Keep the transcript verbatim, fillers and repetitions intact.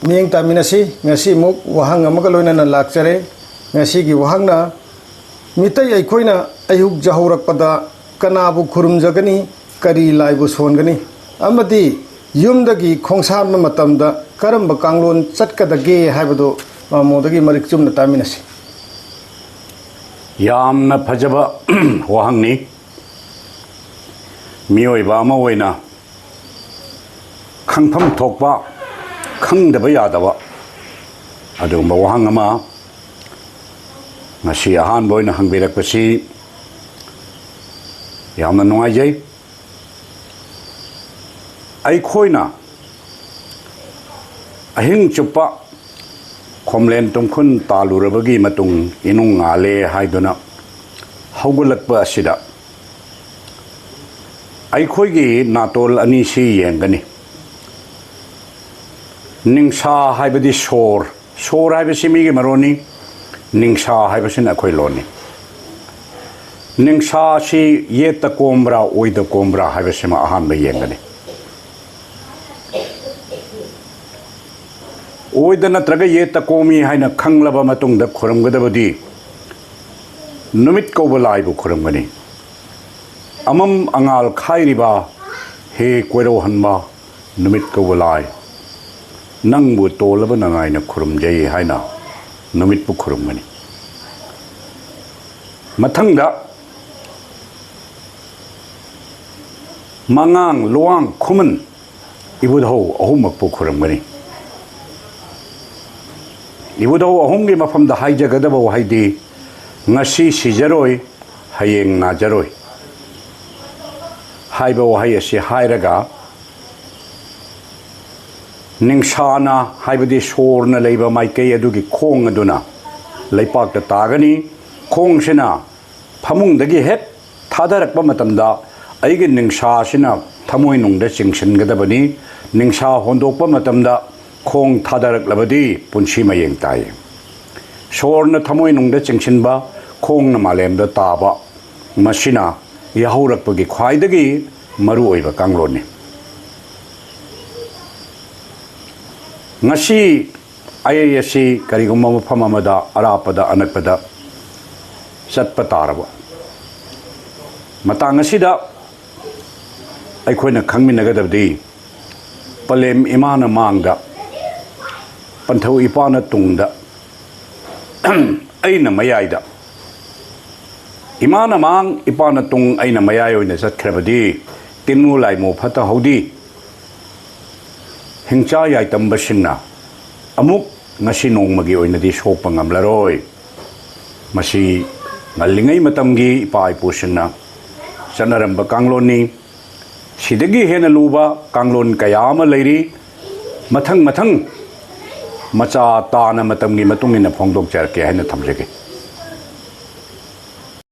ꯃꯤꯠꯌꯦꯡ ꯇꯥꯃꯤꯟꯅꯁꯤ꯫ ꯉꯁꯤ ꯑꯃꯨꯛ ꯋꯥꯍꯪ ꯑꯃꯒ ꯂꯣꯏꯅꯅ ꯂꯥꯛꯆꯔꯦ꯫ ꯉꯁꯤꯒꯤ ꯋꯥꯍꯪꯅ, ꯃꯤꯇꯩ ꯑꯩꯈꯣꯏꯅ ꯑꯌꯨꯛ ꯌꯥꯍꯧꯔꯛꯄꯗ ꯀꯅꯥꯕꯨ ꯈꯨꯔꯨꯝꯖꯒꯅꯤ, ꯀꯔꯤ ꯂꯥꯏꯕꯨ ꯁꯣꯟꯒꯅꯤ ꯑꯃꯗꯤ ꯌꯨꯝꯗꯒꯤ ꯈꯣꯡꯁꯥꯟꯕ ꯃꯇꯝꯗ ꯀꯔꯝꯕ ꯀꯥꯡꯂꯣꯟ ꯆꯠꯀꯗꯒꯦ ꯍꯥꯏꯕꯗꯨ ꯃꯃꯣꯗꯒꯤ ꯃꯔꯤꯛ ꯆꯨꯝꯅ ꯇꯥꯃꯤꯟꯅꯁꯤ꯫ ꯌꯥꯝꯅ ꯐꯖꯕ ꯋꯥꯍꯪꯅꯤ꯫ ꯃꯤꯑꯣꯏꯕ ꯑꯃ ꯑꯣꯏꯅ ꯈꯪꯐꯝ ꯊꯣꯛꯄ, ꯈꯪꯗꯕ ꯌꯥꯗꯕ ꯑꯗꯨꯒꯨꯝꯕ ꯋꯥꯍꯪ ꯑꯃ ꯉꯁꯤ ꯑꯍꯥꯟꯕ ꯑꯣꯏꯅ ꯍꯪꯕꯤꯔꯛꯄꯁꯤ ꯌꯥꯝꯅ ꯅꯨꯡꯉꯥꯏꯖꯩ꯫ ꯑꯩꯈꯣꯏꯅ ꯑꯍꯤꯡ ꯆꯨꯞꯄ ꯈꯣꯝꯂꯦꯟ ꯇꯨꯝꯈꯨꯟ ꯇꯥꯜꯂꯨꯔꯕꯒꯤ ꯃꯇꯨꯡ ꯏꯅꯨꯡ ꯉꯥꯜꯂꯦ ꯍꯥꯏꯗꯨꯅ ꯍꯧꯒꯠꯂꯛꯄ ꯑꯁꯤꯗ ꯑꯩꯈꯣꯏꯒꯤ ꯅꯥꯇꯣꯜ ꯑꯅꯤꯁꯤ ꯌꯦꯡꯒꯅꯤ꯫ ꯅꯤꯡꯁꯥ ꯍꯥꯏꯕꯗꯤ ꯁꯣꯔ, ꯁꯣꯔ ꯍꯥꯏꯕꯁꯤ ꯃꯤꯒꯤ ꯃꯔꯣꯟꯅꯤ, ꯅꯤꯡꯁꯥ ꯍꯥꯏꯕꯁꯤꯅ ꯑꯩꯈꯣꯏ ꯂꯣꯟꯅꯤ꯫ ꯅꯤꯡꯁꯥ ꯑꯁꯤ ꯌꯦꯠꯇ ꯀꯣꯝꯕ꯭ꯔꯥ, ꯑꯣꯏꯗ ꯀꯣꯝꯕ꯭ꯔꯥ ꯍꯥꯏꯕꯁꯤꯃ ꯑꯍꯥꯟꯕ ꯌꯦꯡꯒꯅꯤ꯫ ꯑꯣꯏꯗ ꯅꯠꯇ꯭ꯔꯒ ꯌꯦꯠꯇ ꯀꯣꯝꯃꯤ ꯍꯥꯏꯅ ꯈꯪꯂꯕ ꯃꯇꯨꯡꯗ ꯈꯨꯔꯨꯝꯒꯗꯕꯗꯤ ꯅꯨꯃꯤꯠ ꯀꯧꯕ ꯂꯥꯏꯕꯨ ꯈꯨꯔꯨꯝꯒꯅꯤ꯫ ꯑꯃꯝ ꯑꯉꯥꯜ ꯈꯥꯏꯔꯤꯕ ꯍꯦ ꯀꯣꯏꯔꯧꯍꯟꯕ ꯅꯨꯃꯤꯠ ꯀꯧꯕ ꯂꯥꯏ, ꯅꯪꯕꯨ ꯇꯣꯜꯂꯕ ꯅꯉꯥꯏꯅ ꯈꯨꯔꯨꯝꯖꯩ ꯍꯥꯏꯅ ꯅꯨꯃꯤꯠꯄꯨ ꯈꯨꯔꯨꯝꯒꯅꯤ꯫ ꯃꯊꯪꯗ ꯃꯉꯥꯡ, ꯂꯨꯋꯥꯡ, ꯈꯨꯃꯟ, ꯏꯕꯨꯙꯧ ꯑꯍꯨꯝꯃꯛꯄꯨ ꯈꯨꯔꯨꯝꯒꯅꯤ꯫ ꯏꯕꯨꯙꯧ ꯑꯍꯨꯝꯒꯤ ꯃꯐꯝꯗ ꯍꯥꯏꯖꯒꯗꯕ ꯋꯥꯍꯩꯗꯤ, "ꯉꯁꯤ ꯁꯤꯖꯔꯣꯏ, ꯍꯌꯦꯡ ꯅꯥꯖꯔꯣꯏ" ꯍꯥꯏꯕ ꯋꯥꯍꯩ ꯑꯁꯤ ꯍꯥꯏꯔꯒ, ꯅꯤꯡꯁꯥꯅ, ꯍꯥꯏꯕꯗꯤ ꯁꯣꯔꯅ ꯂꯩꯕ ꯃꯥꯏꯀꯩ ꯑꯗꯨꯒꯤ ꯈꯣꯡ ꯑꯗꯨꯅ ꯂꯩꯄꯥꯛꯇ ꯇꯥꯒꯅꯤ꯫ ꯈꯣꯡꯁꯤꯅ ꯐꯃꯨꯡꯗꯒꯤ ꯍꯦꯛ ꯊꯥꯗꯔꯛꯄ ꯃꯇꯝꯗ, ꯑꯩꯒꯤ ꯅꯤꯡꯁꯥꯁꯤꯅ ꯊꯃꯣꯏꯅꯨꯡꯗ ꯆꯤꯡꯁꯤꯟꯒꯗꯕꯅꯤ꯫ ꯅꯤꯡꯁꯥ ꯍꯣꯟꯗꯣꯛꯄ ꯃꯇꯝꯗ ꯈꯣꯡ ꯊꯥꯗꯔꯛꯂꯕꯗꯤ ꯄꯨꯟꯁꯤ ꯃꯌꯦꯡ ꯇꯥꯏ꯫ ꯁꯣꯔꯅ ꯊꯃꯣꯏꯅꯨꯡꯗ ꯆꯤꯡꯁꯤꯟꯕ, ꯈꯣꯡꯅ ꯃꯥꯂꯦꯝꯗ ꯇꯥꯕ, ꯃꯁꯤꯅ ꯌꯥꯍꯧꯔꯛꯄꯒꯤ ꯈ꯭ꯋꯥꯏꯗꯒꯤ ꯃꯔꯨꯑꯣꯏꯕ ꯀꯥꯡꯂꯣꯟꯅꯤ꯫ ꯉꯁꯤ ꯑꯩ ꯑꯁꯤ ꯀꯔꯤꯒꯨꯝꯕ ꯃꯐꯝ ꯑꯃꯗ, ꯑꯔꯥꯞꯄꯗ, ꯑꯅꯛꯄꯗ ꯆꯠꯄ ꯇꯥꯔꯕ ꯃꯇꯥꯡ ꯑꯁꯤꯗ, ꯑꯩꯈꯣꯏꯅ ꯈꯪꯃꯤꯟꯅꯒꯗꯕꯗꯤ, ꯄꯂꯦꯝ ꯏꯃꯥꯅ ꯃꯥꯡꯗ, ꯄꯟꯊꯧ ꯏꯄꯥꯅ ꯇꯨꯡꯗ, ꯑꯩꯅ ꯃꯌꯥꯏꯗ꯫ ꯏꯃꯥꯅ ꯃꯥꯡ, ꯏꯄꯥꯅ ꯇꯨꯡ, ꯑꯩꯅ ꯃꯌꯥꯏ ꯑꯣꯏꯅ ꯆꯠꯈ꯭ꯔꯕꯗꯤ, ꯇꯤꯟꯃꯨ ꯂꯥꯏꯃꯨ ꯐꯠꯇ ꯍꯧꯗꯤ꯫ ꯍꯤꯡꯆꯥ ꯌꯥꯏꯇꯝꯕꯁꯤꯡꯅ ꯑꯃꯨꯛ ꯉꯁꯤ ꯅꯣꯡꯃꯒꯤ ꯑꯣꯏꯅꯗꯤ ꯁꯣꯛꯄ ꯉꯝꯂꯔꯣꯏ꯫ ꯃꯁꯤ ꯉꯜꯂꯤꯉꯩ ꯃꯇꯝꯒꯤ ꯏꯄꯥ ꯏꯄꯨꯁꯤꯡꯅ ꯆꯠꯅꯔꯝꯕ ꯀꯥꯡꯂꯣꯟꯅꯤ꯫ ꯁꯤꯗꯒꯤ ꯍꯦꯟꯅ ꯂꯨꯕ ꯀꯥꯡꯂꯣꯟ ꯀꯌꯥ ꯑꯃ ꯂꯩꯔꯤ꯫ ꯃꯊꯪ ꯃꯊꯪ ꯃꯆꯥ ꯇꯥꯅ ꯃꯇꯝꯒꯤ ꯃꯇꯨꯡ ꯏꯟꯅ ꯐꯣꯡꯗꯣꯛꯆꯔꯛꯀꯦ ꯍꯥꯏꯅ ꯊꯝꯖꯒꯦ꯫